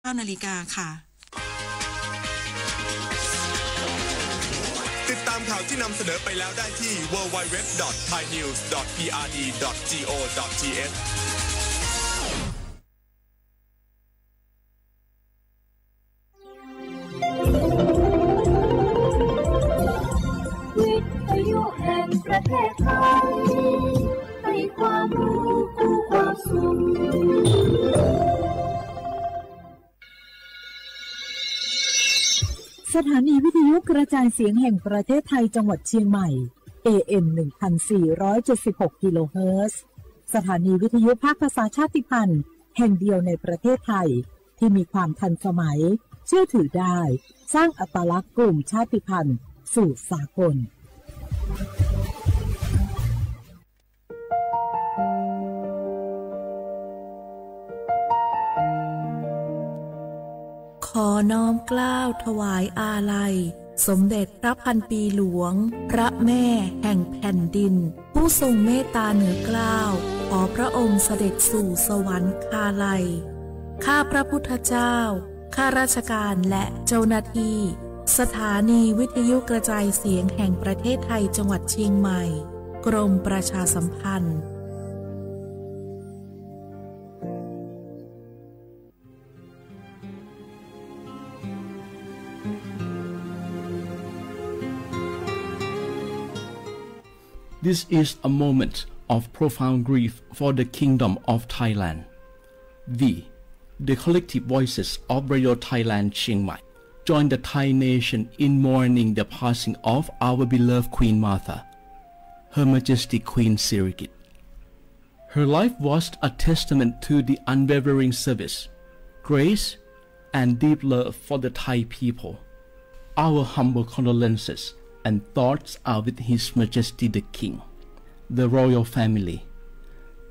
เก้านาฬิกาค่ะ ติดตามข่าวที่นำเสนอไปแล้วได้ที่ ดับเบิลยู ดับเบิลยู ดับเบิลยู ดอท ไทยนิวส์ ดอท พีอาร์ดี ดอท จีโอ ดอท ทีเอช วิทยุแห่งประเทศไทย ให้ความรู้คู่ความสุข สถานีวิทยุกระจายเสียงแห่งประเทศไทยจังหวัดเชียงใหม่ เอเอ็ม หนึ่งพันสี่ร้อยเจ็ดสิบหก กิโลเฮิรตซ์ สถานีวิทยุภาคภาษาชาติพันธุ์แห่งเดียวในประเทศไทย ที่มีความทันสมัย เชื่อถือได้ สร้างอัตลักษณ์กลุ่มชาติพันธุ์สู่สากล ขอน้อมเกล้าถวายอาลัย สมเด็จพระพันปีหลวง พระแม่แห่งแผ่นดิน ผู้ทรงเมตตาเหนือเกล้า ขอพระองค์เสด็จสู่สวรรคาลัย ข้าพระพุทธเจ้า ข้าราชการและเจ้าหน้าที่ สถานีวิทยุกระจายเสียงแห่งประเทศไทยจังหวัดเชียงใหม่ กรมประชาสัมพันธ์ This is a moment of profound grief for the Kingdom of Thailand. We, the collective voices of Radio Thailand Chiang Mai, join the Thai nation in mourning the passing of our beloved Queen Mother, Her Majesty Queen Sirikit. Her life was a testament to the unwavering service, grace, and deep love for the Thai people. Our humble condolences and thoughts are with His Majesty the King, the royal family,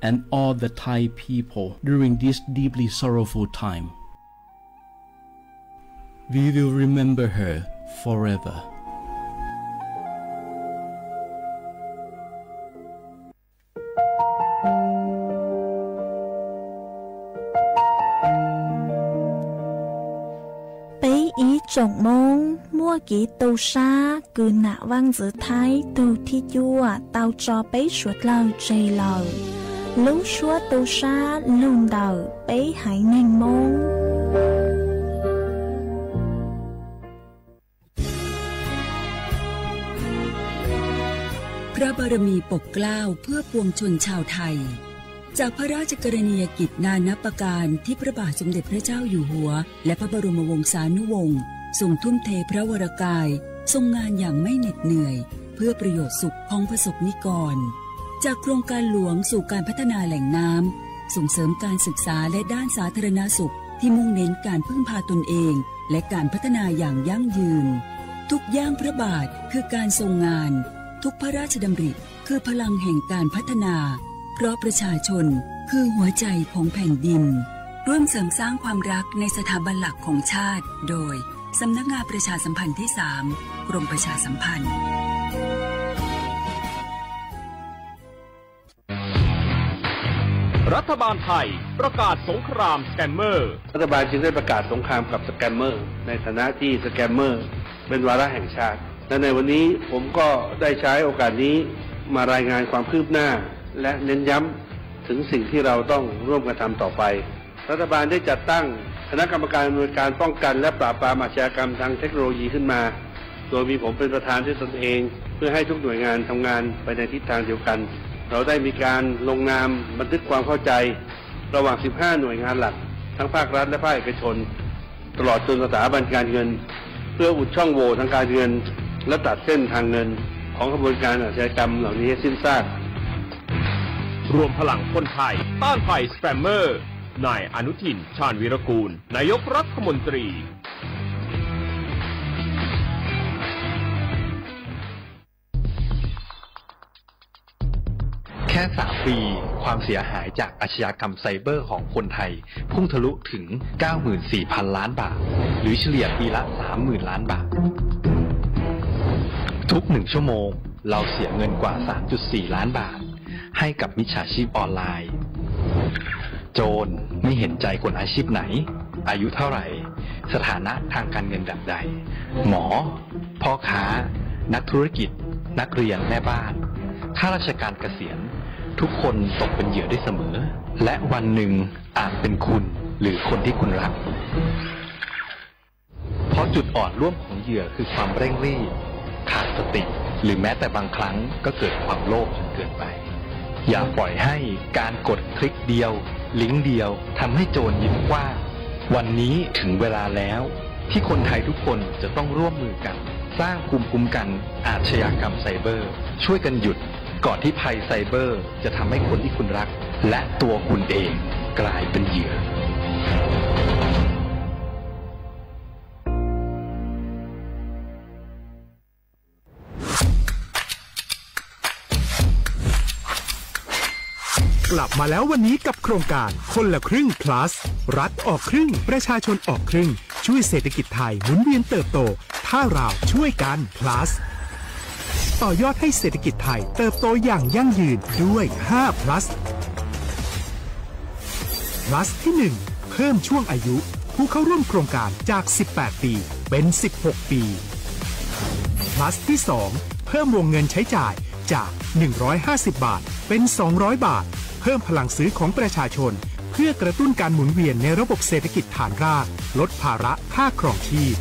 and all the Thai people during this deeply sorrowful time. We will remember her forever. ปี๊อีฟ โจ่งโม้ง muaj kev tu sab kws nam vaj ntxwv Thaib tug thib cuaj tau tso peb suav dlawg tseg lawm. Lub suab tu sab lug ntawm peb haiv neeg Moob. พระบารมีปกเกล้าเพื่อปวงชนชาวไทย จากพระราชกรณียกิจนานับประการที่พระบาทสมเด็จพระเจ้าอยู่หัว และพระบรมวงศานุวงศ์ทรงทุ่มเทพระวรกาย ทรงงานอย่างไม่เหน็ดเหนื่อย เพื่อประโยชน์สุขของประสบนิกร จากโครงการหลวงสู่การพัฒนาแหล่งน้ำ ส่งเสริมการศึกษาและด้านสาธารณสุขที่มุ่งเน้นการพึ่งพาตนเอง และการพัฒนาอย่างยั่งยืน ทุกย่างพระบาทคือการทรงงาน ทุกพระราชดำริคือพลังแห่งการพัฒนา เพราะประชาชนคือหัวใจของแผ่นดิน ร่วมเสริมสร้างความรักในสถาบันหลักของชาติ โดย สำนักงานประชาสัมพันธ์ที่สาม กรมประชาสัมพันธ์ รัฐบาลไทยประกาศสงครามสแกมเมอร์ รัฐบาลจึงได้ประกาศสงครามกับสแกมเมอร์ ในฐานะที่สแกมเมอร์เป็นวาระแห่งชาติ และในวันนี้ผมก็ได้ใช้โอกาสนี้มารายงานความคืบหน้า และเน้นย้ำถึงสิ่งที่เราต้องร่วมกันทำต่อไป รัฐบาลได้จัดตั้งคณะกรรมการอำนวยการป้องกันและปราบปรามอาชญากรรมทางเทคโนโลยีขึ้นมา โดยมีผมเป็นประธานด้วยตนเอง เพื่อให้ทุกหน่วยงานทำงานไปในทิศทางเดียวกัน เราได้มีการลงนามบันทึกความเข้าใจ ระหว่าง สิบห้า หน่วยงานหลัก ทั้งภาครัฐและภาคเอกชน ตลอดจนสถาบันการเงิน เพื่ออุดช่องโหว่ทางการเงิน และตัดเส้นทางเงินของขบวนการอาชญากรรมเหล่านี้ให้สิ้นซาก รวมพลังคนไทยต้านภัยสแกมเมอร์ นายอนุทิน ชาญวีรกูล นายกรัฐมนตรี แค่ สาม ปี ความเสียหายจากอาชญากรรมไซเบอร์ของคนไทย พุ่งทะลุถึง เก้าหมื่นสี่พัน ล้านบาท หรือเฉลี่ยปีละ สามหมื่น ล้านบาท ทุกหนึ่งชั่วโมง เราเสียเงินกว่า สามจุดสี่ ล้านบาท ให้กับมิจฉาชีพออนไลน์ โจรไม่เห็นใจคนอาชีพไหน อายุเท่าไหร่ สถานะทางการเงินแบบใด หมอ พ่อค้า นักธุรกิจ นักเรียน แม่บ้าน ข้าราชการเกษียณ ทุกคนตกเป็นเหยื่อได้เสมอ และวันหนึ่งอาจเป็นคุณหรือคนที่คุณรัก เพราะจุดอ่อนร่วมของเหยื่อคือความเร่งรีบ ขาดสติ หรือแม้แต่บางครั้งก็เกิดความโลภจนเกินไป อย่าปล่อยให้การกดคลิกเดียว ลิงก์เดียวทำให้โจรยิ้มกว้าง วันนี้ถึงเวลาแล้วที่คนไทยทุกคนจะต้องร่วมมือกัน สร้างภูมิคุ้มกันอาชญากรรมไซเบอร์ ช่วยกันหยุดก่อนที่ภัยไซเบอร์จะทำให้คนที่คุณรัก และตัวคุณเองกลายเป็นเหยื่อ กลับมาแล้ววันนี้กับโครงการคนละครึ่ง plus รัฐออกครึ่ง ประชาชนออกครึ่ง ช่วยเศรษฐกิจไทยหมุนเวียนเติบโต ถ้าเราช่วยกัน plus ต่อยอดให้เศรษฐกิจไทยเติบโตอย่างยั่งยืนด้วย ห้า plus plus ที่ หนึ่ง เพิ่มช่วงอายุผู้เข้าร่วมโครงการจาก สิบแปด ปี เป็น สิบหก ปี plus ที่ สอง เพิ่มวงเงินใช้จ่ายจาก หนึ่งร้อยห้าสิบ บาท เป็น สองร้อย บาท เพิ่มพลังซื้อของประชาชน เพื่อกระตุ้นการหมุนเวียนในระบบเศรษฐกิจฐานราก ลดภาระค่าครองชีพ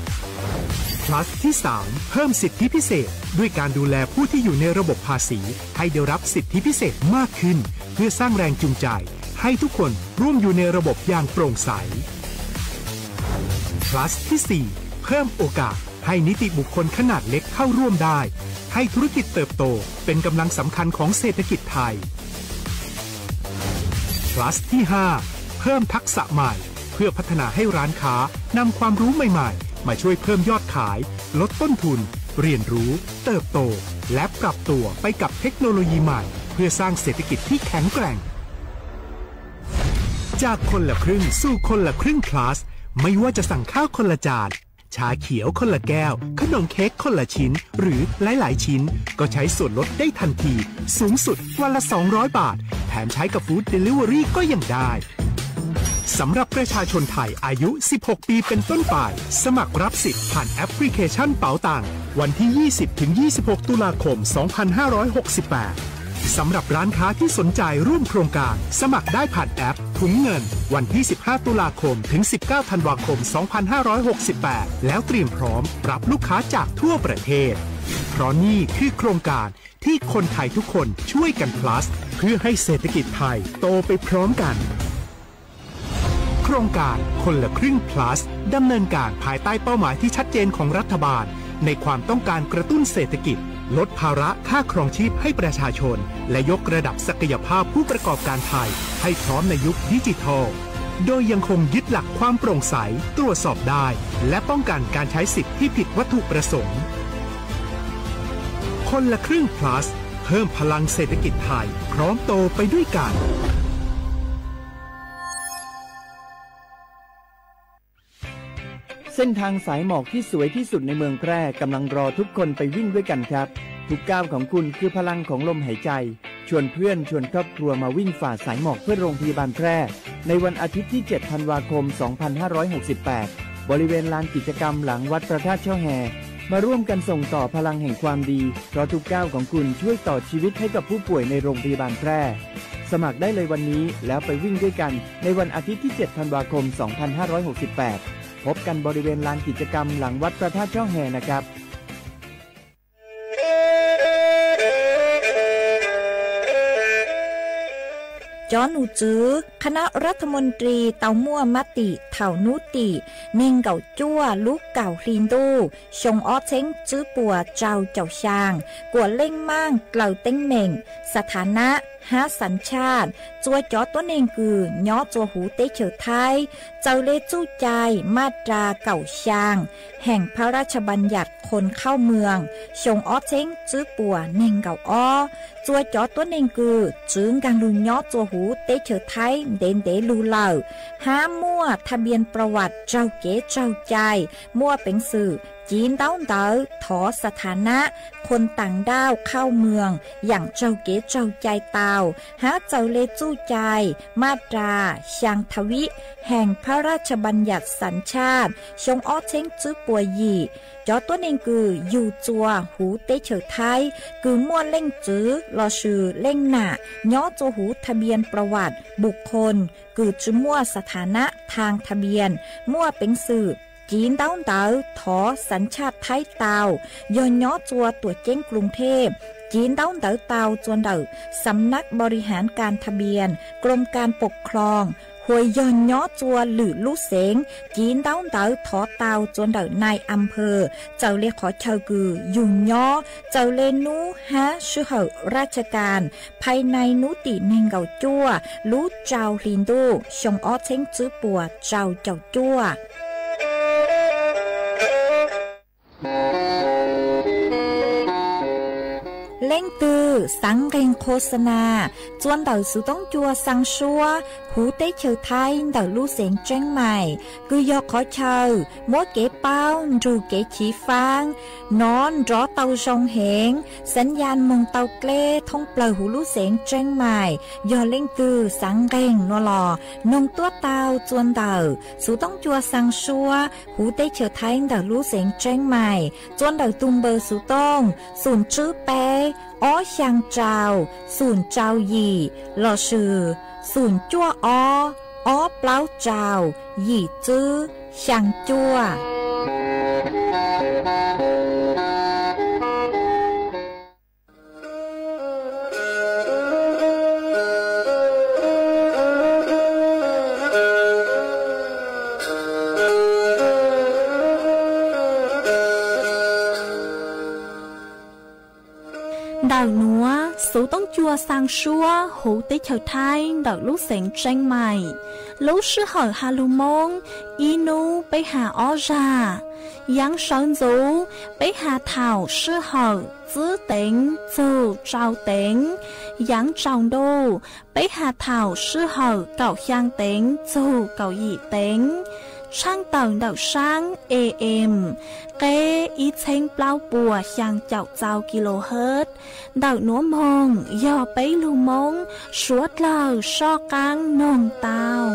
plus ที่ สาม เพิ่มสิทธิพิเศษ ด้วยการดูแลผู้ที่อยู่ในระบบภาษี ให้ได้รับสิทธิพิเศษมากขึ้น เพื่อสร้างแรงจูงใจ ให้ทุกคนร่วมอยู่ในระบบอย่างโปร่งใส plus ที่ สี่ เพิ่มโอกาสให้นิติบุคคลขนาดเล็กเข้าร่วมได้ ให้ธุรกิจเติบโตเป็นกำลังสำคัญของเศรษฐกิจไทย plus ที่ ห้า เพิ่มทักษะใหม่ เพื่อพัฒนาให้ร้านค้านำความรู้ใหม่ๆ มาช่วยเพิ่มยอดขาย ลดต้นทุน เรียนรู้ เติบโต และปรับตัวไปกับเทคโนโลยีใหม่ เพื่อสร้างเศรษฐกิจที่แข็งแกร่ง จากคนละครึ่งสู่คนละครึ่ง plus ไม่ว่าจะสั่งข้าวคนละจาน ชาเขียวคนละแก้ว ขนมเค้กคนละชิ้น หรือหลายๆ ชิ้น ก็ใช้ส่วนลดได้ทันที สูงสุดวันละ สองร้อย บาท แถมใช้กับ Food Delivery ก็ยังได้ สำหรับประชาชนไทยอายุ สิบหก ปีเป็นต้นไป สมัครรับสิทธิ์ผ่านแอปพลิเคชันเป๋าตัง วันที่ ยี่สิบ ถึง ยี่สิบหก ตุลาคม สองพันห้าร้อยหกสิบแปด สำหรับร้านค้าที่สนใจร่วมโครงการ สมัครได้ผ่านแอปถุงเงิน วันที่ สิบห้า ตุลาคม ถึง สิบเก้า ธันวาคม สองพันห้าร้อยหกสิบแปด แล้วเตรียมพร้อมรับลูกค้าจากทั่วประเทศ เพราะนี่คือโครงการที่คนไทยทุกคนช่วยกัน plus เพื่อให้เศรษฐกิจไทยโตไปพร้อมกัน โครงการคนละครึ่ง plus ดำเนินการภายใต้เป้าหมายที่ชัดเจนของรัฐบาล ในความต้องการกระตุ้นเศรษฐกิจ ลดภาระค่าครองชีพให้ประชาชน และยกระดับศักยภาพผู้ประกอบการไทย ให้พร้อมในยุคดิจิทัล โดยยังคงยึดหลักความโปร่งใส ตรวจสอบได้ และป้องกันการใช้สิทธิ์ที่ผิดวัตถุประสงค์ คนละครึ่ง plus เพิ่มพลังเศรษฐกิจไทย พร้อมโตไปด้วยกัน เส้นทางสายหมอกที่สวยที่สุดในเมืองแพร่กำลังรอทุกคนไปวิ่งด้วยกันครับ ทุกก้าวของคุณคือพลังของลมหายใจ ชวนเพื่อนชวนครอบครัวมาวิ่งฝ่าสายหมอกเพื่อโรงพยาบาลแพร่ ในวันอาทิตย์ที่ เจ็ด ธันวาคม สองพันห้าร้อยหกสิบแปด บริเวณลานกิจกรรมหลังวัดพระธาตุช่อแฮ มาร่วมกันส่งต่อพลังแห่งความดี เพราะทุกก้าวของคุณช่วยต่อชีวิตให้กับผู้ป่วยในโรงพยาบาลแพร่ สมัครได้เลยวันนี้แล้วไปวิ่งด้วยกันในวันอาทิตย์ที่ เจ็ด ธันวาคม สองพันห้าร้อยหกสิบแปด พบกันบริเวณลานกิจกรรมหลังวัดพระธาตุช่อแฮนะครับ Cov num tswv คณะรัฐมนตรี tau muaj mab tim thaum hnub tim nees nkaum cuaj lub kaum hli ntuj xyoo ob txheeb tswb puas rau caum xyaa, kuam leej maaj dlaws teeb meem, xa tha nab hab xav tshaj, txua cov tuab neeg kws nyob txua huv teb chaws Thaib txawm le txuj cai maj ras kaum xyaa heem pha laj tsha npa nyam khoos khaub mws xyoo ob txheeb tswb puas nees nkaum ob. Txua cov tuab neeg kws tswv nkaag lug nyob txua huv teb chaws Thaib ntev ntev lug lawm hab muaj tha npia pra vam raug kev tsaug cai, muaj peev xwm civ ntaub ntawv thov xa tha nab, khuam taam ndauj khauj moos, yaam tsaug kev tsaug cai tau, hab txawm le txuj cai, maj ras, xyaa tha vib, heem phab raj tshaj npañ yam xav tshaj xyoo ob txheeb tswb puas yim. Cov tuab neeg kws yug txua huv teb chaws Thaib kws muaj leej txwv lossis leej nam nyob txua huv tha npias pla vam npus qhoos kws tsi muaj xa tha nab thaaj tha npias, muaj peev xwm civ ntaub ntawv thov xav tshaj Thaib tau, yog nyob txua tuam ceeb Kloos Thej, civ ntaub ntawv tau txua ntawm Xam Nab Npo Ri Haav Kas Tha Npias, Kloos Kas Pom Khloos, hos yog nyob txua lwm lub xeev, civ ntaub ntawv thov tau txua ntawm nai a phawj, txawm le qhov chaw kws yug nyob, txawm le nub hab sij hawm raj tshaj kas, phais nai nub tim neeg nkaum cuaj lub rau hli ntuj xyoo ob txheeb tswb puas rau caum cuaj. Leej twg xaav nqeeg qhua xa nas txua ntawm xuv toob cua xaa suab huv teb chaws Thaib ntawm lub xeev Tseeb Mais, kws yog qhov chaw muab kev paub nrug kev chiv faab nov nrov tau zoo heev, xaav yaj moog tau dleb thoob plawg huv lub xeev Tseeb Mais. Yog leej twg xaav nqeeg nua los noog tuab tau txua ntawm xuv toob cua xaa suab huv teb chaws Thaib ntawm lub xeev Tseeb Mais, txua ntawm tug npawb xuv tooj xum tswb peb ob xyaa rau xum rau yim lossis xum cuaj ob ob plaub rau yim tswb xyaa cuaj. Ntawm nuav xuv toob cua xaa suab huv teb chaws Thaib ntawm lub xeev Tseeb Mais, lub sij hawm has lug Moob ib nub peb has ob zag. Yaav sawv ntxuv peb has thaum sij hawm tswb teev txug rau teev. Yaav tsaus ntuj peb has thaum sij hawm kaum xyaa teev txug kaum yim teev. Tshaaj tawm ntawm saab A M qeb ib txheeb plaub puas xyaa caum txau kilohertz. Ntawm nuav moog yog peb lug Moob suav dlawg soj qaab noog tau.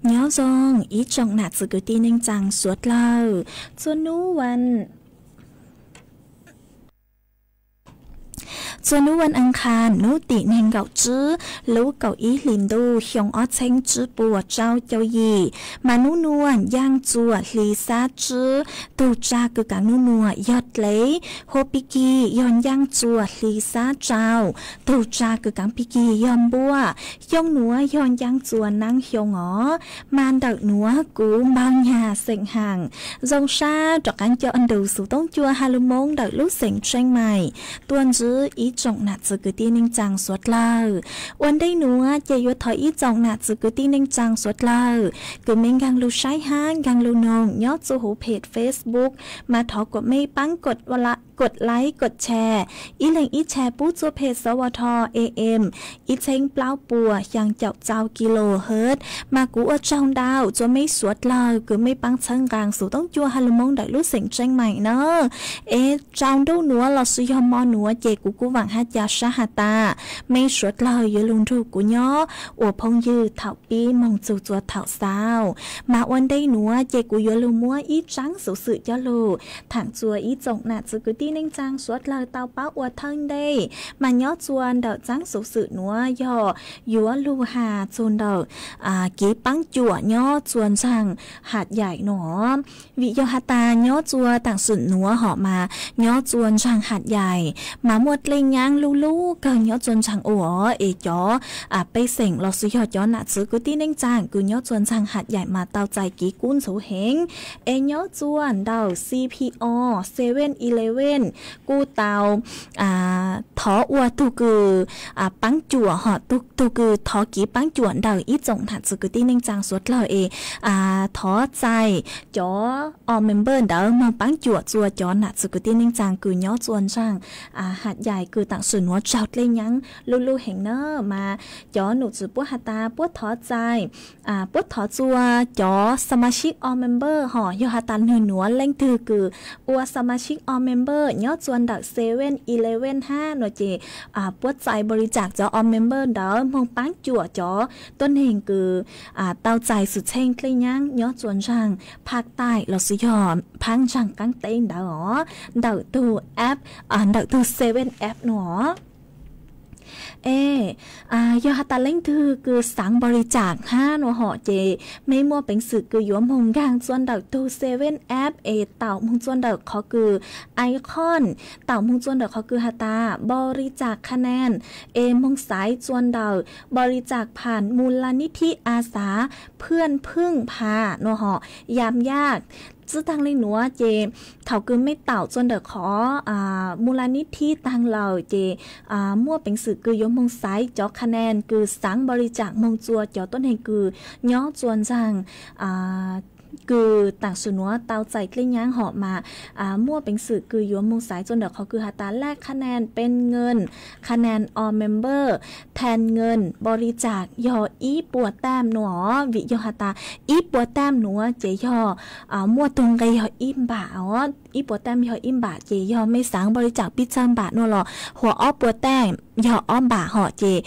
Nyob zoo ib tsoom nam txiv kwv tij neej tsaa suav dlawg, txhua nub vas, txhua nub vas aas qhas nub tim neeg nkaum tswb lub kaum ib hlis ntuj xyoo ob txheeb tswb puas rau caum yim, mas nub nuav ncaaj txuas hli xab tswb. Tug tsa kws kaav nub nuav yog dlev, hua pig kig yog ncaaj txuas hli xab rau. Tug tsa kws kaav pig kig yog npuaj, xyoo nuav yog ncaaj txuas naab xyoo os. Mas ntawm nuav kuv npawg nyag xeem Haam zoo sab rov qaab coj nrug xuv toob cua has lug Moob ntawm lub xeev Tseeb Mais tuaj ntsib ib tsoom nam txiv kwv tij neej tsaa suav dlawg. Ua ntej nuav ces yuav thov ib tsoom nam txiv kwv tij neej tsaa suav dlawg kws mej nkaag lug saib hab nkaag lug noog nyob txuj huv peg Facebook, mas thov kuas mej paab kuas like kuas share, ib leeg ib share pub txuj peg S W T A M ib txheeb plaub puas xyaa caum txau kilohertz. Mas kuv ua tsaug ntau txua mej suav dlawg kws mej paab txhawb nqaa xuv toob cua has lug Moob ntawm lub xeev Tseeb Mais na. Es tsaus ntuj nuav lossis yog mo nuav ces kuv kuj hab ca sab has tas mej suav dlawg yuav lug nrug kuv nyob ua phooj ywg thaum pib moog txug txua thaum xaus. Mas ua ntej nuav ces kuv yuav lug muab ib tsaab xuv xwm coj lug thaam txua ib tsoom nam txiv kwv tij neej tsaa suav dlawg tau paub ua thawj ntej. Mas nyob txua ntawm tsaab xuv xwm nuav yog yuav lug has txug ntawm kiv paab cuam nyob txua ntsaag Hat Yaim nuav. Vim yog has tas nyob txua taam sim nuav hom mas nyob txua ntsaag Hat Yaim mas muaj dlej nyaab lub lub kawg nyob txua ntsaag ua es cov pej xeem los sis yog cov nam txiv kwv tij neej tsaa kws nyob txua ntsaag Hat Yaim mas tau txais kiv kub ntxhuv heev. Es nyob txua ntawm C P O, Seven Eleven kuj tau thov ua tug kws paab cuam hom tug kws thov kiv paab cuam ntawm ib tsoom nam txiv kwv tij neej tsaa suav dlawg es thov txais cov all member ntawd moog paab cuam txua cov nam txiv kwv tij neej tsaa kws nyob txua ntsaag Hat Yaim kws taam sim nuav raug dlej nyaab lub lub heev na. Mas cov num txwv puab has tas puab thov txais puab thov txua cov sa ma sib all member hom yog has tas nwg nuav leej twg kws ua sa ma sib all member nyob txua ntawm Seven Eleven hab nuav ces puab txais npaus li tsam cov all member ntawd moog paab cuam cov tuab neeg kws tau txais xwm txheej dlej nyaab nyob txua ntsaag Phaj Taim los sis yog phaab ntsaag qaab teb ntawd os, ntawm tug app, ntawm tug Seven app nuav. Es yog has tas leej twg kws xaav npaus li tsam hab nuav hom ces mej muaj peev xwm kws yuav moog nkaag txua ntawm tug Seven app es taum moog txua ntawm qhov kws icon, taum moog txua ntawm qhov kws has tas npaus li tsam kha nan, es moog xaiv txua ntawm npaus li tsam pham mus la nib thib a xav phwj phwj pha nuav hom yam yaj. Txij taag le nuav ces thaum kws mej taum txua ntawm qhov mus la nib thib taag lawm ces muaj peev xwm kws yuav moog xaiv cov kha nan kws xaav npaus li tsam moog txua cov tuab neeg kws nyob txua ntsaag kws taam sim nuav tau txais dlej nyaab hom mas muaj peev xwm kws yuav moog xaiv txua ntawm qhov kws has tas laj kha nan, pes nkees, kha nan all member, than nkees, npaus li tsam yog ib puas tam nuav. Vim yog has tas ib puas tam nuav ces yog muaj tug nqe yog ib npam os, ib puas tam yog ib npam ces yog mej xaav npaus li tsam pij txawg npam nuav los huam ob puas tam yog ob npam hom ces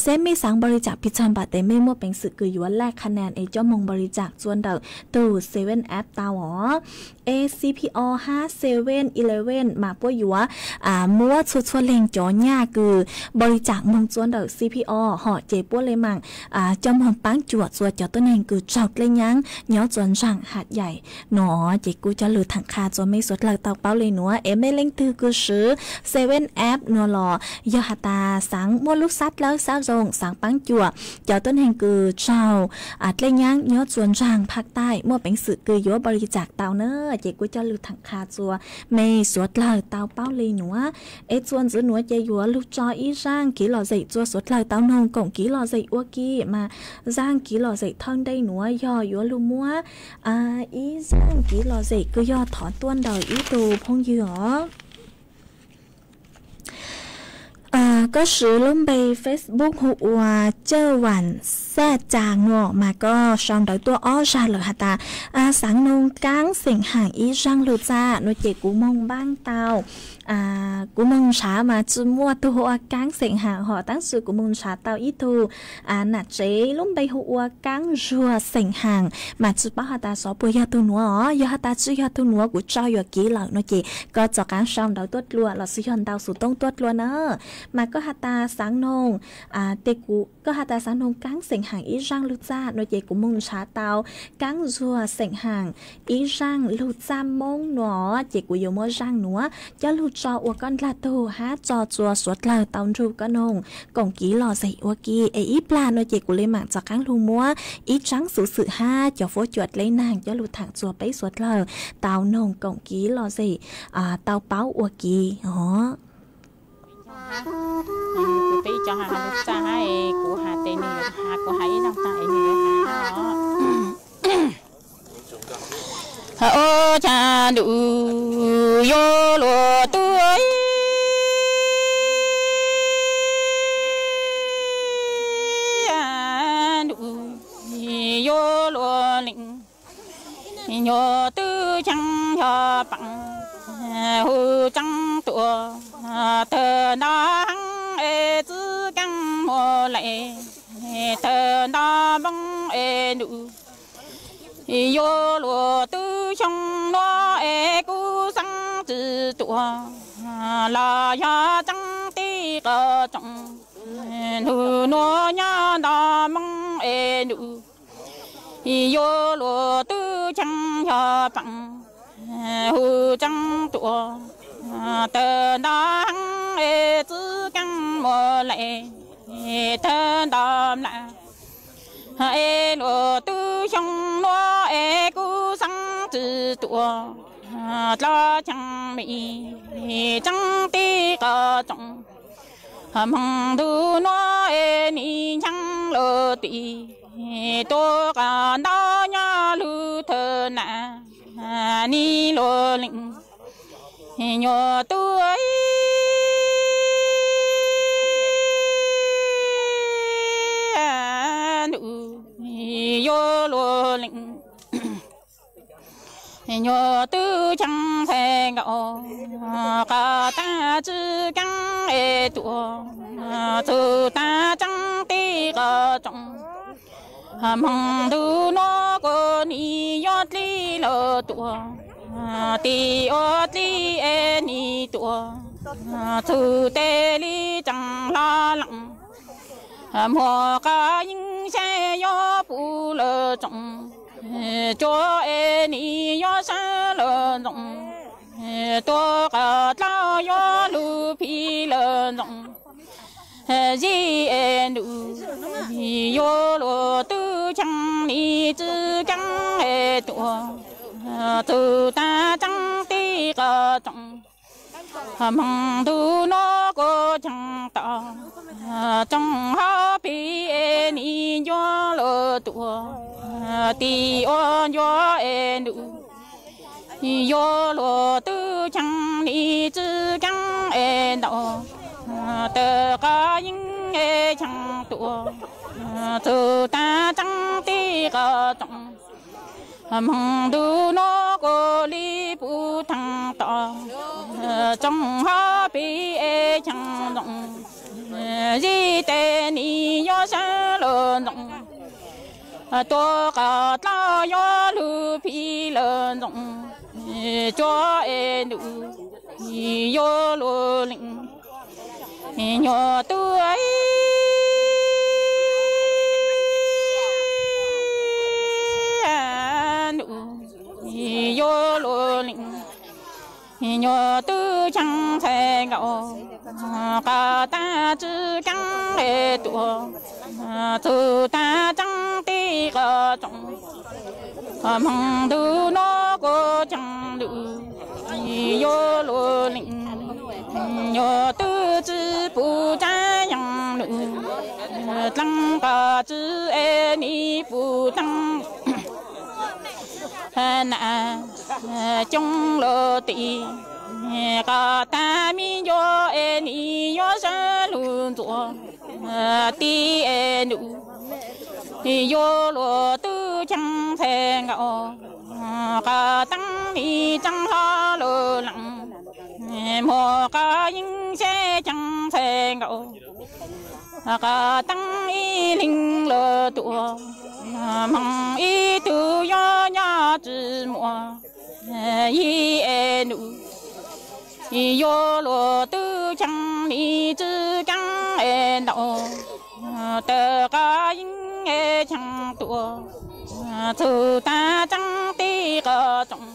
seb mej xaav npaus li tsam pij txawg npam tes mej muaj peev xwm kws yuav laj kha nan es coj moog npaus li tsam txua ntawm tug Seven app tau os. Es C P O hab Seven Eleven mas puab yuav muab txhua txhua leeg cov nyaj kws npaus li tsam moog txua ntawm C P O hom ces puab le maam coj moog paab cuam txua cov tuab neeg kws raug dlej nyaab nyob txua ntsaag Hat Yaim nuav. Ces kuv coj lug thaam qha txua mej suav dlawg tau paub le nuav es mej leej twg kws swv Seven app nuav los yog has tas xaav muaj lub sab dlawb sab zoo xaav paab cuam cov tuab neeg kws raug dlej nyaab nyob txua ntsaag Phaj Taim muaj peev xwm kws yuav npaus li tsam tau na, ces kuv coj lug thaam qha txua mej suav dlawg tau paub le nuav. Es txua ntxiv nuav ces yuav lug tso ib zaaj kiv lom zem txua suav dlawg tau noog koom kiv lom zem ua ke mas zaaj kiv lom zem thawj ntej nuav yog yuav lug muab ib zaaj kiv lom zem kws yog thov tuaj ntawm ib tug phooj ywg os. Koj swv lub npe Facebook hu ua Cawj Vam Xaj Caas nuav mas koj sau ntawv tuaj ob zag lawm has tas xaav noog kaab xeem haam ib zaaj lug txaj nuav ces kuv moog npaab tau, kuv moog nrhav mas tsi muaj tug ua kaab xeem haam hom tab sis kuv moog nrhav tau ib tug nam tsev lub npe hu ua Kaab Zuag xeem haam mas tsi paub has tas xyov puas yog tug nuav os. Yog has tas tsi yog tug nuav kuv tso yuam kev lawm nuav ces koj rov qaab sau ntawv tuaj dlua los sis yog ntau xuv tooj tuaj dlua na. Mas koj has tas xaav noog, tes kuv, koj has tas xaav noog kaab xeem haam ib zaaj lug txaj nuav ces kuv moog nrhav tau Kaab Zuag xeem haam ib zaaj lug txaj Moob nuav ces kuv yuav muab zaaj nuav coj lug tso ua koj ndlag tug hab tso txua suav dlawg tau nrug koj noog koom kiv lom zem ua ke. Es ib plag nuav ces kuv le maam rov qaab lug muab ib tsaab xuv xwm hab cov fuab cua dleb naag coj lug thaam txua peb suav dlawg tau noog koom kiv lom zem tau paub ua ke os. Kuv teb cov has lug txaj hab, kuv has tes nws has, kuv has ib zaug tag es nws yuav has. Has ua cas ntuj yuav luag tuag, ntuj yuav luag lees, nyuam twb ceeb yog paam hu tseeb tuaj tawg nta. Tawg nto Hmoob es num, yuav luag tub xyoo nuav es kuv xeeb tsi tuaj, los yog tseeb tib qho tsoom, nug nuav nyob nto Hmoob es num, yuav luag tub xyoo yog peem, hu tseeb tuaj, tawg nto heev es txwv keeb muag lais, tawg nto mlam, es luag tub xyoo nuav es kuv xeeb tsi tuaj, dlov cheej mim, tseeb tib qho tsoom, moog ntu nuav es nim ncheeb lug tim, tuaj qab ntaub nyob lug thawj nam, nim luag leej nyuas tub num, yuav luag leej nyuas tub cheej ntxhais nkaus, qhov tag tsi keeb es tuaj, txug tag tseeb tib qho tsoom, moog ntu nuav kuv nim yuav dlib lug tuaj, tim ua dlib es nim tuaj, txug teg li tseem hlo leej, muag qhov yeeb saib yuav puv lug tsoom, cuav es nim yuav sawv lug ntxoov, tuaj qhov dlauv yuav lug phim lug ntxoov, zib es num, yuav luag tub cheej nim tsi keeb es tuaj, txug tag tseeb tib qho tsoom, moog ntu nuav kuv cheej tom, tsoom hauv pis es nim yuav lug tuaj, tim ua ncuav es num, yuav luag tub cheej nim tsi keeb es ntaus, tawg qhov yeeb es cheej tuaj, txug tag tseeb tib qho tsoom, moog ntu nuav kuv li puv theej tom, tsoom hauv pis es cheej ntxoov, zib tes nim yuav sawv lug ntxoov, tuaj qhov dlauv yuav lug phim lug ntxoov, cuav es num, yuav luag leej nyuas tub num, yuav luag leej nyuas tub cheej ntxhais nkaus, qhov tag tsi keeb es tuaj, txug tag tseeb tib qho tsoom, moog ntu nuav kuv cheej num, yuav luag leej nyuas tub tsi puv tsaab yeej num, dleeg qhov tsi es nim puv teeb nam, coob lug tim, qhov tag mi ncuav es nim yuav sawv lug ntxuav, tib es num, yuav luag tub cheej ntxhais nkaus, qhov teeb nim tseeb hlo lug leej, muag qhov yeeb saib cheej ntxhais nkaus, qhov teeb ib leeg lug tuaj, moog ib tug yuav nyob tsi muaj, yim es num, yuav luag tub cheej nim tsi keeb es ntaus, tawg qhov yeeb es cheej tuaj, txug tag tseeb tib qho tsoom,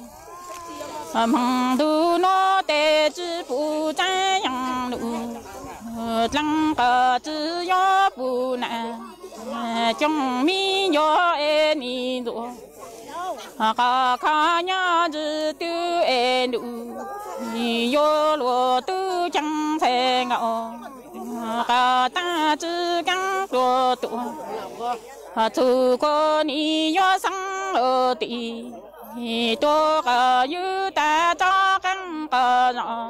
moog ntu nuav tes tsi puv tsaab yeej num, dleeg qhov tsi yuav puv nam, coob mi ncuav es nim ntxuav, qhov kho nyob ntsis twg es num, yuav luag tub cheej ntxhais nkaus, qhov tag tsi keeb tuaj tuaj, txug kuv nim yuav xeeb lug tim, tuaj qhov ywg tag tso qeej qhov zos,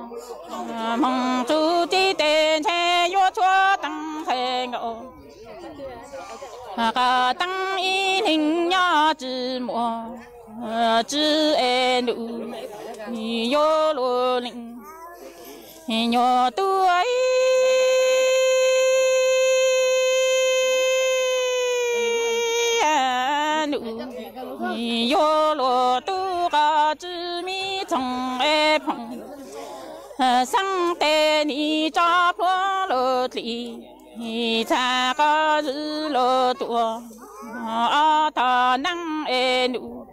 moog txug txij tes ntshe yuav tshuav teeb ntxhais nkaus, qhov teeb ib leeg nyob tsi muaj, tsi es num, yuav luag leej nyuas tub Yuav luag tub qos tswb mi txoos es phoom, xeeb tes nis tso plhuav luag dlis, txhaj qos zwm luag tuaj, ob tog neeb es nus.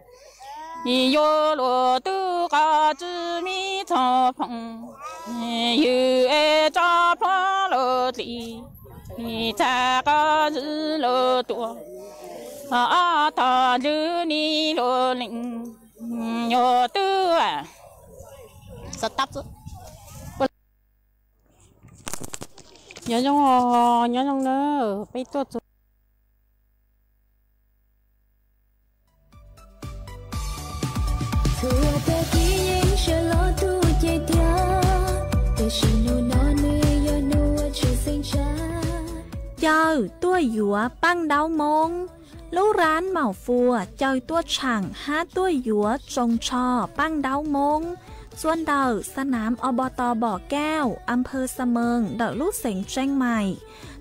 Yuav luag tub qos tswb mi txhoos phoom, ywm es tso plhuav luag dlis, txhaj qos zwm luag tuaj, ob tog lwm nis luag lees. Yuav tub, nyob zoo, nyob zoo na, peb tuaj txog Caw tuaj yuav Paj Ntaub Moob. Lub rab Maum Fuas caw tuaj tshaam hab tuaj yuav tsoos tsho Paj Ntaub Moob, txua ntawm xa nam Ob Pov Tos Pom Kauj, a phawj Xa Mees ntawm lub xeev Tseeb Mais.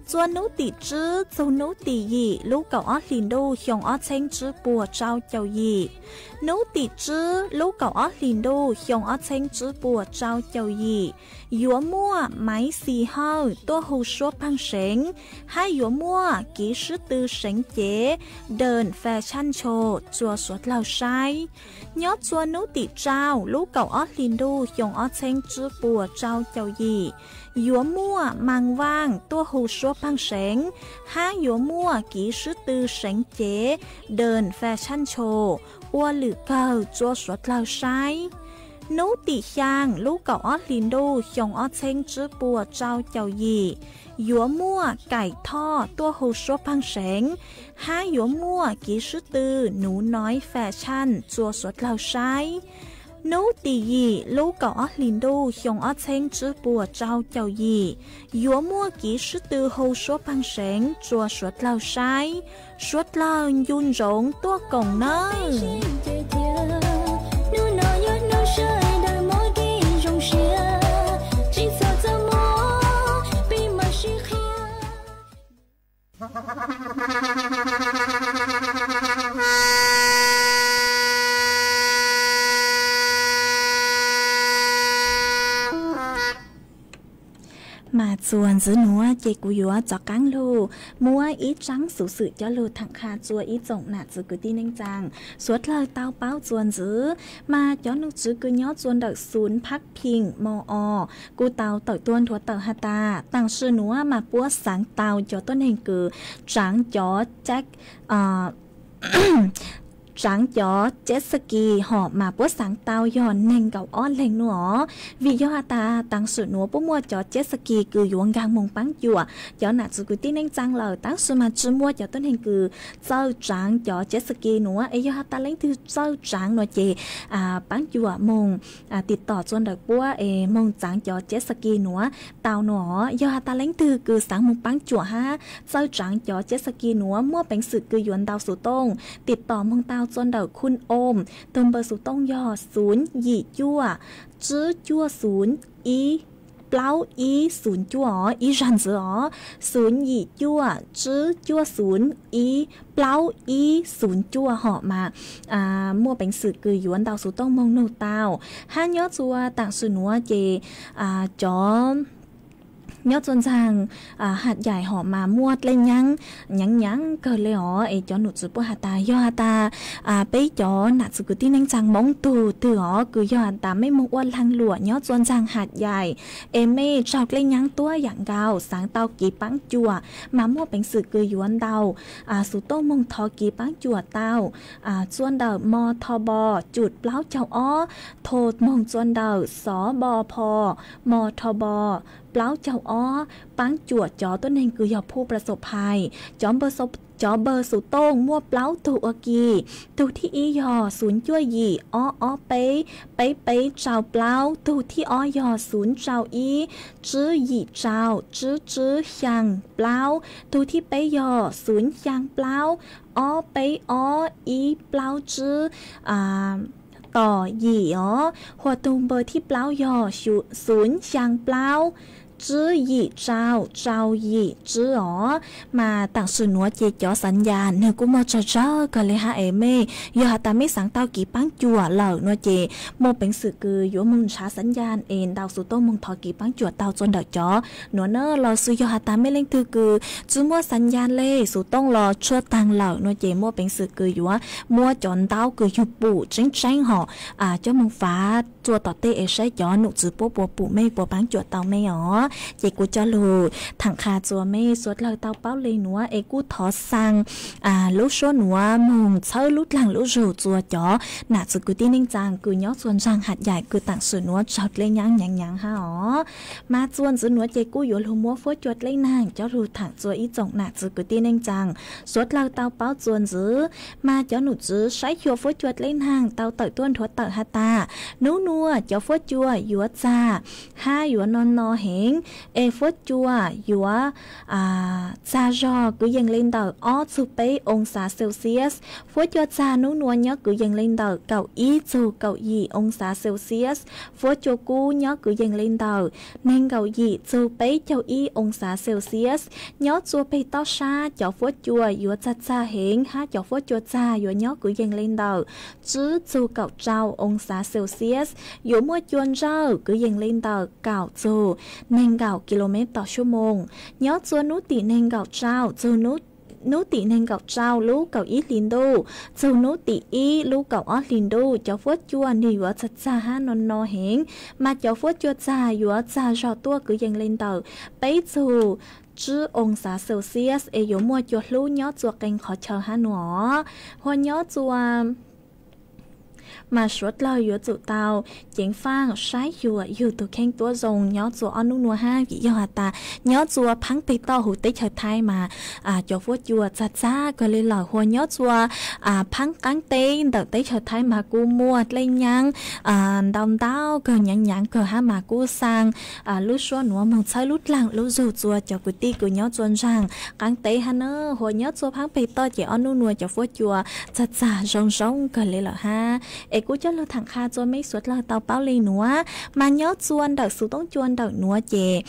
Txua hnub tim tswb txug hnub tim yim lub kaum ob hlis ntuj xyoo ob txheeb tswb puas tsau caum yim. Hnub tim tswb lub kaum ob hlis ntuj xyoo ob txheeb tswb puas tsau caum yim, yuav muaj Maiv Xis Hawj tuaj hu suab pheej seev, hab yuav muaj Kiv Swb Tw Seev Cev, Dawm Fas Tshaj Ncho, txua suav dlawg saib. Nyob txua hnub tim tsau lub kaum ob hlis ntuj xyoo ob txheeb tswb puas tsau caum yim, yuav muaj Maas Vaaj tuaj hu suab pheej seev, hab yuav muaj Kiv Swb Tw Seev Cev, Dawm Fas Tshaj Ncho, ua lwm kawg txua suav dlawg saib. Hnub tim xyaa lub kaum ob hlis ntuj xyoo ob txheeb tswb puas tsau caum yim, yuav muaj Kaim Thoj tuaj hu suab pheej seev, hab yuav muaj Kiv Swb Tw Nuv Noiv Fas Tshaj txua suav dlawg saib. Hnub tim yim lub kaum ob hlis ntuj xyoo ob txheeb tswb puas tsau caum yim, yuav muaj Kiv Swb Tw hu suab pheej seev txua suav dlawg saib. Suav dlawg ncu ntsoov tuaj koom nawb. Mas txuas ntxiv nuav ces kuv yuav rov qaab lug muab ib tsaab xuv xwm coj lug thaam qha txua ib tsoom nam txwv kwv tij neej tsaa suav dlawg tau paub txuas ntxiv. Mas cov nom tswv kws nyob txua ntawm xuv Phab Phim Mo O kuj tau tawm tuaj nrhuav tawm has tas taam sim nuav mas puab xaav tau cov tuab neeg kws tsaav cov tsaav cov jet ski hom mas puab xaav tau yog neeg nkaum ob leeg nuav os. Vim yog has tas taam sim nuav puab muaj cov jet ski kws yuav nkaag moog paab cuam. Cov nam txwv kwv tij neej tsaa lawm, taam sim mas tsi muaj cov tuab neeg kws txawj tsaav cov jet ski nuav. Es yog has tas leej twg txawj tsaav nuav ces paab cuam moog tim tom txua ntawm puab es moog tsaav cov jet ski nuav tau nuav. Yog has tas leej twg kws xaav moog paab cuam hab txawj tsaav cov jet ski nuav muaj peev xwm kws yuav ntau xuv tooj, tim tom moog tau txua ntawm khun oom, tug npawb xuv tooj yog xum yim cuaj tsib cuaj xum ib plaub ib xum cuaj os, ib zag ntxiv os, xum yim cuaj tsib cuaj xum ib plaub ib xum cuaj hom mas muaj peev xwm kws yuav ntau xuv tooj moog nug tau. Hab nyob txua taam sim nuav ces cov nyob txua ntxaag Hat Yaim hom mas muaj dlej nyaab nyaav nyaab kawg le os. Es cov nom tswv puab has tas yog has tas peb cov nam txwv kwv tij neej tsaa Moob tug twg os kws yog has tas mej moog ua laag luam nyob txua ntxaag Hat Yaim es mej raug dlej nyaab tuab yaam nkaus xaav tau kev paab cuam mas muaj peev xwm kws yuav ntau xuv tooj moog thov kev paab cuam tau txua ntawm mo tho bo cum plaub caug ob, tho moog txua ntawm xov bo pho mo tho bo plaub caug ob, paab cuam cov tuab neeg kws yog phu pla xom phais. Cov npawb xuv tooj muaj plaub tug ua ke. Tug thib ib yog xum cuaj yim ob ob peb peb peb rau plaub. Tug thib ob yog xum rau ib tsib yim rau tsib tsib xyaa plaub. Tug thib peb yog xum xyaa plaub ob peb ob ib plaub tsib tom yim os. Hos tug npawb thib plaub yog xum xyaa plaub tsib yim rau, rau yim tsib os. Mas tam sim nuav ces cov xav ncas nwg kuj muaj tsawg tsawg kawg le hab es mej yog has tas mej xaav tau kiv paab cuam lawm nua ces muaj peev xwm kws yuav moog nrhav xav ncas es ntaus xuv tooj moog thov kiv paab cuam tau txug ntawm cov nuav na. Los xwb yog has tas mej leej twg kws tsi muaj xav ncas le, xuv tooj los tshuaj taag lawm nua ces muaj peev xwm kws yuav muab cov ntaub kws yug pum tseeb tseeb hov coj moog fav txua tom tej es saib cov num txwv puab puas pum mej, puas paab cuam tau mej os. Ces kuv coj lug thaam qha txua mej suav dlawg tau paub le nuav es kuj thov xaa lub suab nuav moog txhawb lub dlaag lub zug txua cov nam txwv kwv tij neej tsaa kws nyob txua ntsaag Hav Yaim kws tam sim nuav raug dleb nyaab nyaav nyaav hab os. Mas txua ntxiv nuav ces kuj yuav lug muab fuab cua dleb naag coj lug thaam txua ib tsoom nam txwv kwv tij neej tsaa suav dlawg tau paub txua ntxiv. Mas cov num txwv saib xyuas fuab cua dleb naag tau tawm tuaj nthuav tawm has tas nub nua cov fuab cua yuav txag hab yuav no no heev, es fuab cua yuav txag zog kwv yees le ntawm ob txug peb oo xav Celsius. Fuab cua txag nub nua nyob kwv yees le ntawm kaum ib txug kaum yim oo xav Celsius. Fuab cua kub nyob kwv yees le ntawm neeg nkaum yim txug peb caug ib oo xav Celsius. Nyob txua peg toj sab cov fuab cua yuav txag txag heev hab cov fuab cua txag yuav nyob kwv yees le ntawm tsib txug kaum rau oo xav Celsius. Yuav muaj cua ntsawj kwv yees le ntawm kaum txug neeg nkaum kilomev tom suab moos. Nyob txua nub tim neeg nkaum rau txug nub tim neeg nkaum rau lub kaum ib hli ntuj txug nub tim ib lub kaum ob hli ntuj, cov fuab cua nwg yuav txag txag hab no no heev. Mas cov fuab cua txag yuav txag zog tuaj kwv yees le ntawm peb txug tsib oo xav Celsius es yuav muaj cua hlub nyob txua qee qhov chaw hab nua. Hua nyob txua mas suav dlawg yuav tsum tau ceev faaj saib xyuas yug tug kheej tuab zoo nyob txua ob nub nua hab. Vim yog has tas nyob txua phaab peg toj huv teb chaws Thaib mas cov fuab cua txag txag kawg le lawm. Hua nyob txua phaab qaab teb ntawm teb chaws Thaib mas kuj muaj dleb nyaab ntau ntau kawg, nyaav nyaav kawg hab mas kuj xaa lub suab nuav moog txhawb lub dlaag lub zug txua cov kwv tij kws nyob txua ntsaag qaab teb hab na. Hua nyob txua phaab peg toj ces ob nub nua cov fuab cua txag txag zoo zoo kawg le lawm hab. Es kuv coj lug thaam qha txua mej suav dlawg tau paub le nuav, mas nyob txua ntawm xuv toob cua ntawm nuav ces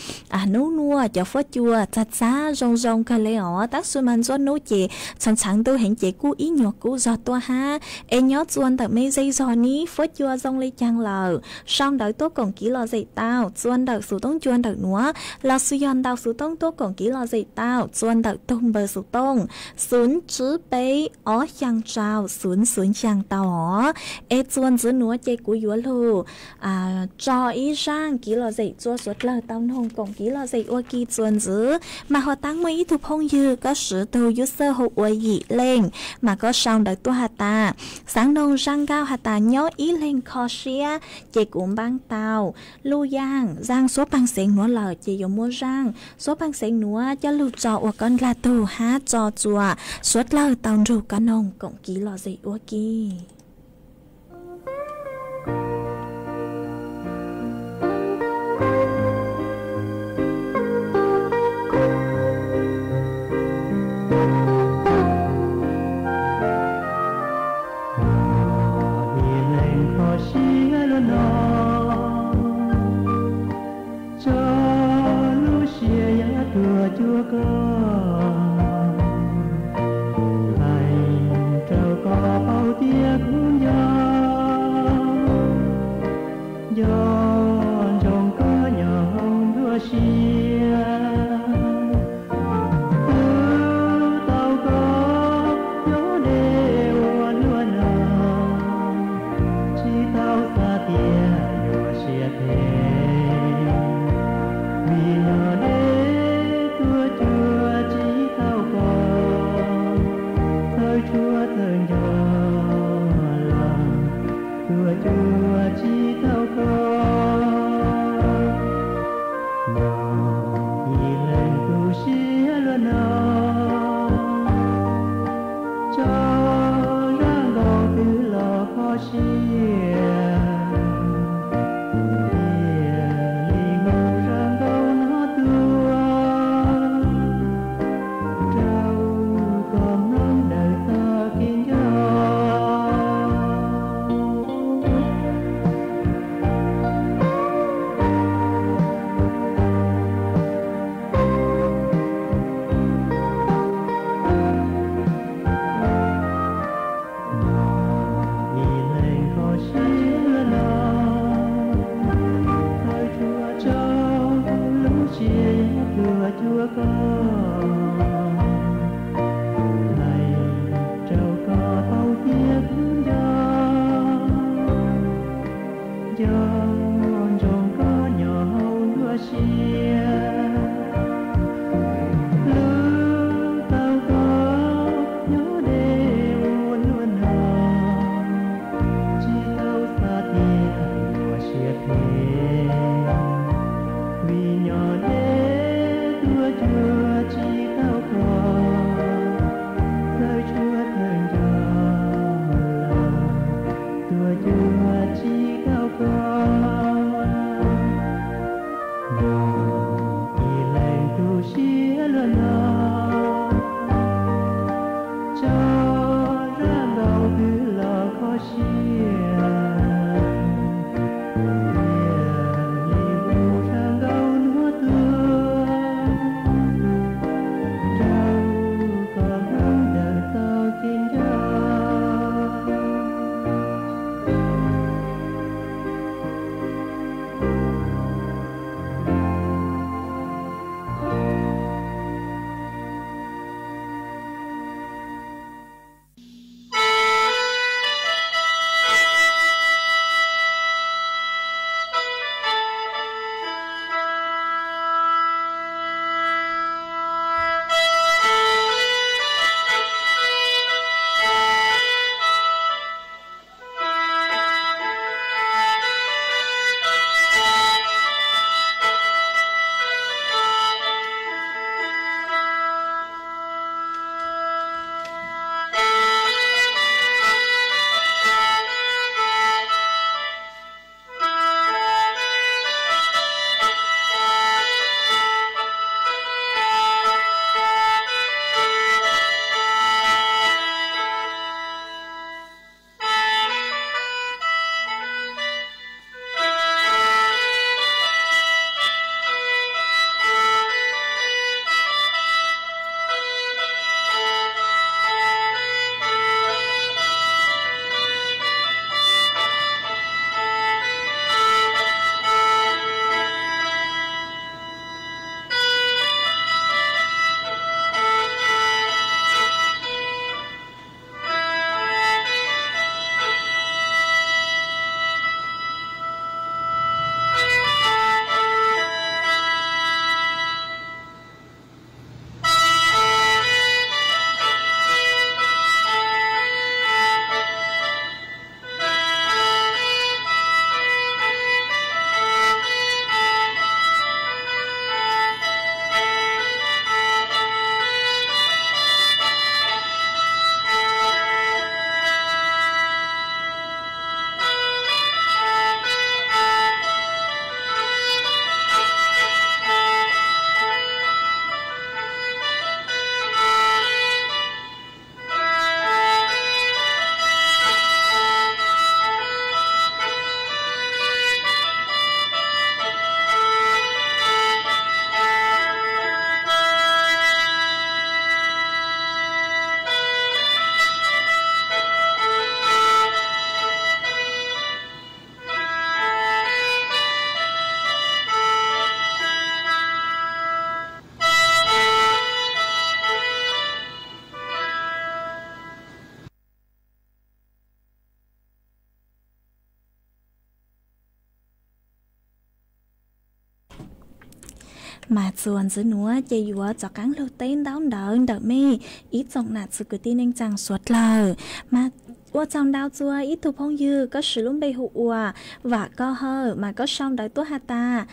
nub nua cov fuab cua txag txag zoo zoo kawg le os. Tab sis mas nruab nub ces txhaav txhaav ntuj heev ces kuj ib nyuag kub zog tuaj hab. Es nyob txua ntawm mej zej zog nib fuab cua zoo le caag lawm, sau ntawv tuaj koom kiv lom zem tau txua ntawm xuv toob cua ntawm nuav, los xwb yog ntaus xuv toob tuaj koom kiv lom zem tau txua ntawm tug npawb xuv toob xwv tsib peb ob xyaa rau xwv xwv xyaa tau os. Es txua ntxiv nuav ces kuv yuav lug tso ib zaaj kiv lom zem txua suav dlawg tau noog koom kiv lom zem ua ke txua ntxiv. Mas ho taab muaj ib tug phooj ywg koj swv tug user hu ua Yim Leej, mas koj sau ntawv tuaj has tas xaav noog zaaj nkauj has tas nyob ib leeg kho siab, ces kuv npaab tau luj yaaj zaaj suab paag xeev nuav lawm ces yuav muab zaaj suab paag xeev nuav coj lug tso ua koj ndlag tug hab tso txua suav dlawg tau nrug koj noog koom kiv lom zem ua ke. Tso lub siab yog tuag cuag koj, hais rau koj paub tias kuv nco, nco ntsoov koj nyob hauv nruab siab. Twb tau koj nyob deb ua luaj no, tsis tau xav tias yuav siab phem, vim nyob deb tuag cuag tsis tau koj, txawj tshuav txawj nco los tuag cuag tsis tau koj. Nyob cuag koj, hais rau koj paub thiab kuv nco, nco ntsoov koj nyob hauv nruab siab. Hlub tau koj nyob deb ua luaj no, tsis tau xav tias yuav siab phem, vim nyob deb tuaj cuag tsis tau koj, txawj tshuaj txawj nco los tuaj cuag tsis tau koj. Yog ib leeg tu siab luaj no, tso zaj nkaus twg los kho siab, cia li hu zaj nkaus nuav tuaj, rau koj hlub ntawm txoj kev nco. Mas txuas ntxiv nuav ces yuav rov qaab lug teb ntaub ntawv ntawm mej ib tsoom nam txiv kwv tij neej tsaa suav dlawg. Mas ua tsaug ntau txug ib tug phooj ywg, koj siv lub npe hu ua Vam Koj Hawj, mas koj sau ntawv tuaj has tas,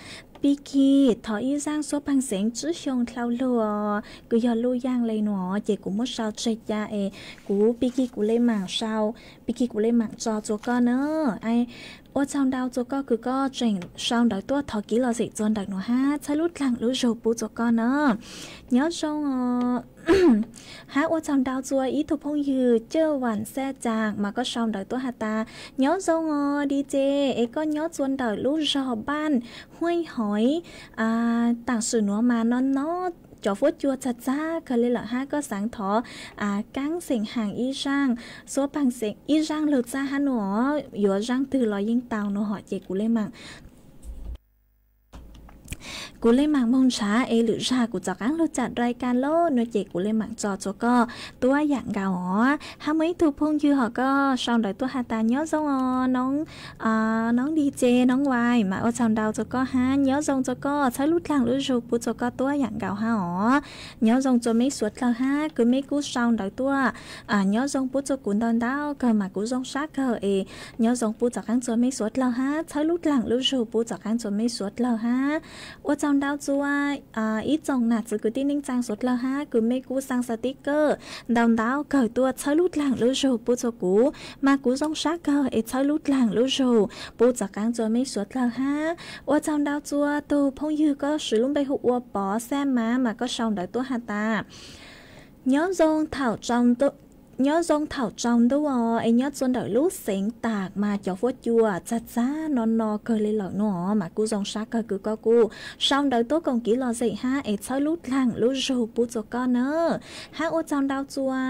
Pig Kig, thov ib zaaj suab pej xeem tswb xyoo dlhau lug, kuv yog Luj Yaaj le nuav ces kuv muab sau tseg ca es kuv Pig Kig kuv le maam sau, Pig Kig kuv le maam tso rua koj na. Ua tsaug ntau rua koj kws koj tseem sau ntawv tuaj thov kiv los xeem rua ntawm nuav hab txhawb lub dlaag lub zug pub rua koj na. Nyob zoo os. Hab ua tsaug ntau rua ib tug phooj ywg Cawj Vam Xaj Caas mas koj sau ntawv tuaj has tas, nyob zoo os D J, es koj nyob rua ntawm lub zog Npaaj Hueej Hoiv, taam sim nuav mas no no cov fuab cua txag txag kawg le lawm hab koj xaav thov kaab xeem haam ib zaaj, suab pej xeem ib zaaj lug txaj hab nuav, yuav zaaj twg los yeej tau nuav hom ces kuv le maam Kuv le maam moog ntshaw es lwm zag kuv rov qaab lug caam dai ka lawm no ces kuv le maam tso tsua koj tuab yaam nkaus os. Hab muaj ib tug phooj ywg hom koj sau ntawv tuaj has tas nyob zoo os noob, noob Di Ces noob Vais mas ua tsaug ntau tsua koj hab nyob zoo tsua koj txhawb lub dlaag lub zug pub tsua koj tuab yaam nkaus hab os. Nyob zoo tsua meb suav dlawg hab kws meb kuj sau ntawv tuaj nyob zoo pub tsua kuv ntau ntau kawg mas kuv zoo sab kawg es nyob zoo pub rov qaab tsua meb suav dlawg hab txhawb lub dlaag lub zug pub rov qaab tsua meb suav dlawg hab. Ua tsaug ntau tsua ib tsoom nam txiv kwv tij neej tsaa suav dlawg hab kws meb kuj xaa xas tib kawg ntau ntau kawg tuaj txhawb lub dlaag lub zug pub tsua kuv mas kuv zoo sab kawg es txhawb lub dlaag lub zug pub rov qaab tsua meb suav dlawg hab. Ua tsaug ntau tsua tug phooj ywg koj swv lub npe hu ua Pov Xaj Mab mas koj sau ntawv tuaj has tas nyob zoo thaum tsaus ntuj os es nyob tsua ntawm lub xeev tas mas cov fuab cua txag txag no no kawg le lawm no mas kuj zoo sab kawg kws koj kuj sau ntawv tuaj koom kev lom zem hab es txhawb lub dlaag lub zug pub tsua koj na. Hab ua tsaug ntau tsua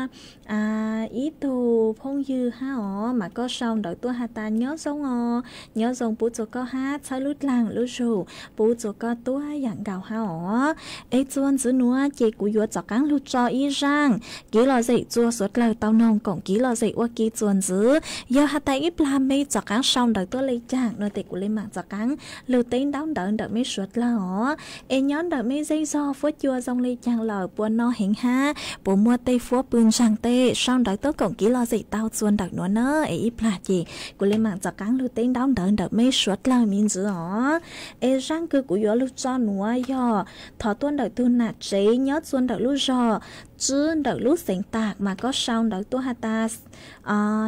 ib tug phooj ywg hab os mas koj sau ntawv tuaj has tas nyob zoo os, nyob zoo pub tsua koj hab txhawb lub dlaag lub zug pub tsua koj tuab yaam nkaus hab os. Es tsua ntxiv nuav ces kuv yuav rov qaab lug tso ib zaaj kev lom zem tsua suav dlawg tau noog koom kev lom zem ua ke tsua ntxiv. Yog has tas ib plag meb rov qaab sau ntawv tuaj le caag no tes kuv le maam rov qaab lug teb ntaub ntawv ntawm meb suav dlawg os. Es nyob ntawm mej zej zog fuab cua zoo le caag lawm, puas no heev hab puas muaj tej fuab pw ntsaag tej, sau ntawv tuaj koom kev lom zem tau tsua ntawm nuav na. Es ib plag ces kuv le maam rov qaab lug teb ntaub ntawv ntawm mej suav dlawg me ntsis os. Es zaaj kws kuv yuav lug tso nuav yog thov tuaj ntawm tug nam tsev nyob tsua ntawm lub zog Tswb ntawm lub xeev tas mas koj sau ntawv tuaj has tas,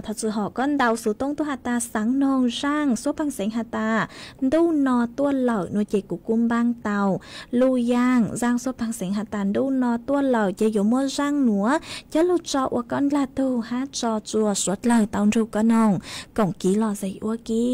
thov txwm hom koj ntaus xuv tooj tuaj has tas xaav noog zaaj suab paag xeev has tas ntuj no tuaj lawm no ces kuv kuj npaab tau luj yaaj zaaj suab paag xeev has tas ntuj no tuaj lawm ces yuav muab zaaj nuav coj lug tso ua koj ndlag tug hab tso tsua suav dlawg tau nrug koj noog koom kev lom zem ua ke.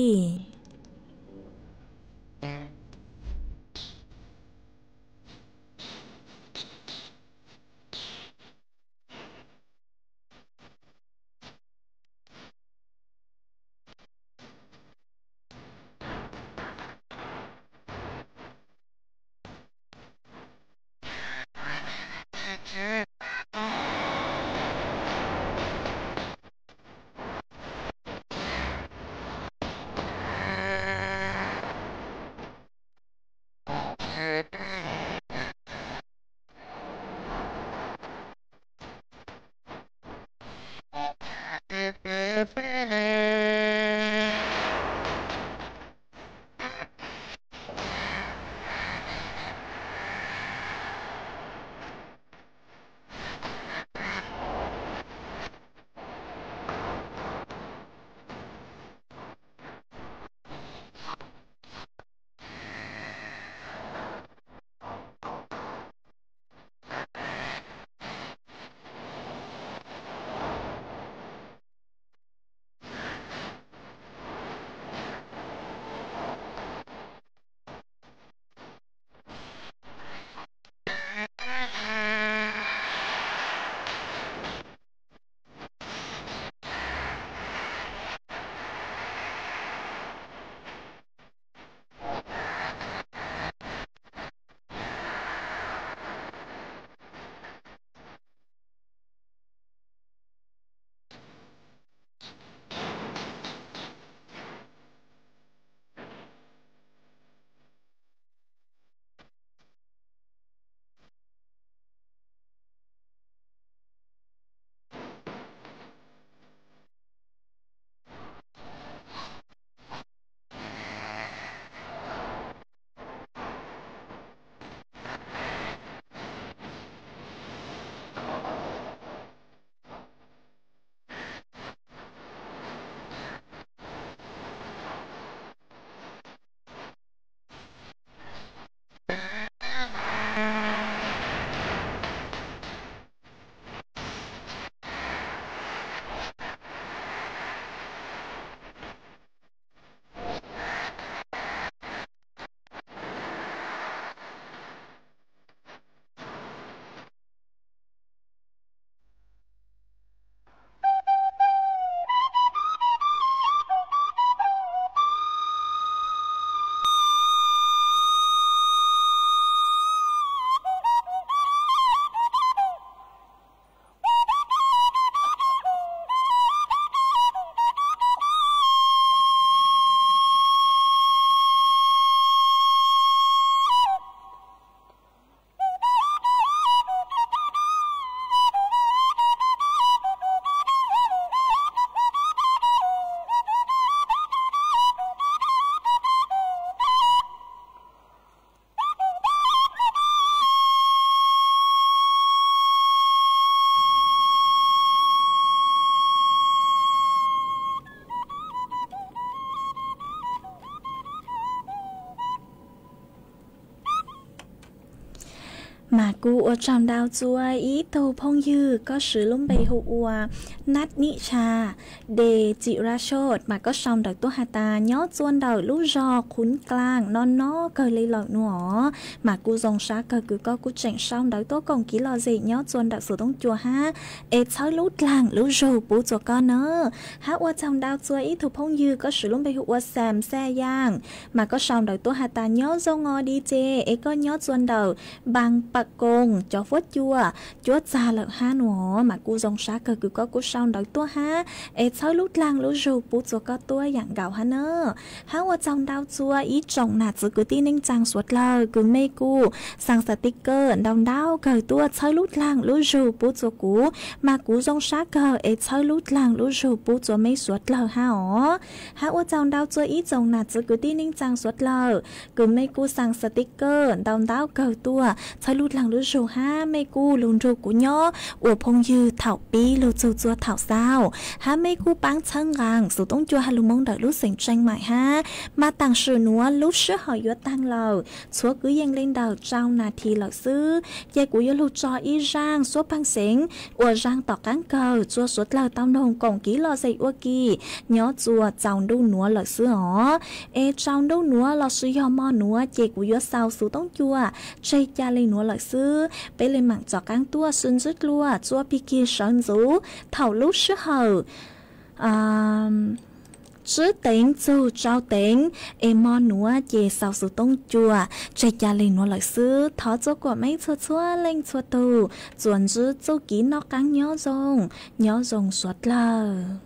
Mas kuv ua tsaug ntau txua ib tug phooj ywg koj swv lub npe hu ua Nab Nim Tsha, De Txim Ra Soj, mas koj sau ntawv tuaj has tas nyob txua ntawm lub zos Qhuv Klaaj no no kawg li lawm nuav. Mas kuv zoo sab kawg kws koj kuj tseem sau ntawv tuaj koom kev lom zem nyob txua ntawm Xus Toob Cua hab, es txhawb lub dlaag lub zug pub txua koj na. Hab ua tsaug ntau txua ib tug phooj ywg koj swv lub npe hu ua Xam Xa Yaam, mas koj sau ntawv tuaj has tas nyob zoo os D J, es koj nyob txua ntawm Npam Pam Koom cov huab cua cuab txag lawm hab nuav. Mas kuv zoo sab kawg kws koj kuj sau ntawv tuaj hab, es txhawb lub dlaag lub zug pub txua koj tuaj yaam nkaus hab na. Hab ua tsaug ntau txua ib tsoom nam txiv kwv tij neej tsaa suav dlawg kws mej kuj xaa xas tis kawg ntau ntau kawg tuaj txhawb lub dlaag lub zug pub txua kuv, mas kuv zoo sab kawg es txhawb lub dlaag lub zug pub txua mej suav dlawg hab os. Hab ua tsaug ntau txua ib tsoom nam txiv kwv tij neej tsaa suav dlawg kws mej kuj xaa xas tis kawg ntau ntau kawg tuaj txhawb lub dlaag lub zug hab mej kuj lug nrug kuv nyob ua phooj ywg thaum pib lug txug txua thaum xaus, hab mej kuj paab txhawb nqaa Xus Toob Cua has lug moo ntawm lub xeem Tseem Maim hab. Mas taam sim nuav lub sij hawm yuav taag lawm, txhua kwv yees le ntawm rau nas this lawm xwb, ces kuv yuav lug tso ib zaaj suab paag xeev uas zaaj tom qaab kawg txua suav dlawg tau noog koom kev lom zem ua ke nyob txua tsaus ntuj nuav lawm xwb os. Es tsaus ntuj nuav lossis yog mo nuav ces kuv yuav xaus Xus Toob Cua tseg ca le nuav lawm xwb. Peb le maam rov qaab tuaj sib ntsib dlua txua pig kig sawv ntxuv thaum lub sij hawm tsib teev txug rau teev, es mo nuav ces xaus Xus Toob Cua tseg ca le nuav lawm xwb. Thov txua kuam mej txhua txhua leej txhua tug txuas ntsib txuj kev noj qaab nyob zoo, nyob zoo suav dlawg.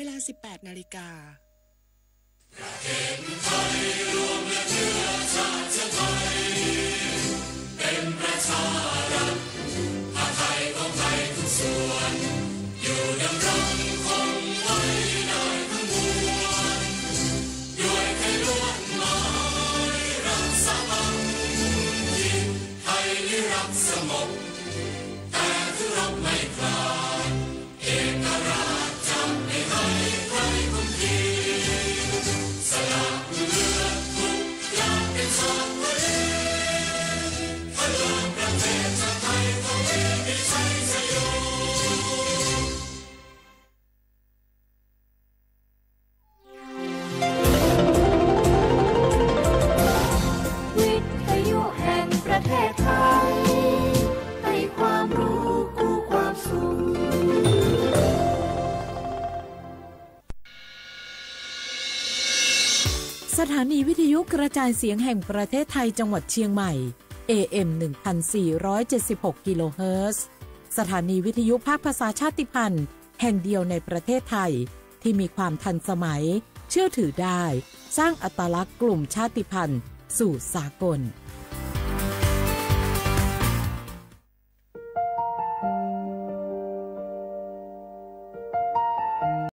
เวลา สิบแปด นาฬิกา วิทยุแห่งประเทศไทย ให้ความรู้คู่ความสุข สถานีวิทยุกระจายเสียงแห่งประเทศไทยจังหวัดเชียงใหม่ เอ เอ็ม หนึ่งพันสี่ร้อยเจ็ดสิบหก กิโลเฮิรตซ์ สถานีวิทยุภาคภาษาชาติพันธุ์แห่งเดียวในประเทศไทย ที่มีความทันสมัย เชื่อถือได้ สร้างอัตลักษณ์กลุ่มชาติพันธุ์สู่สากล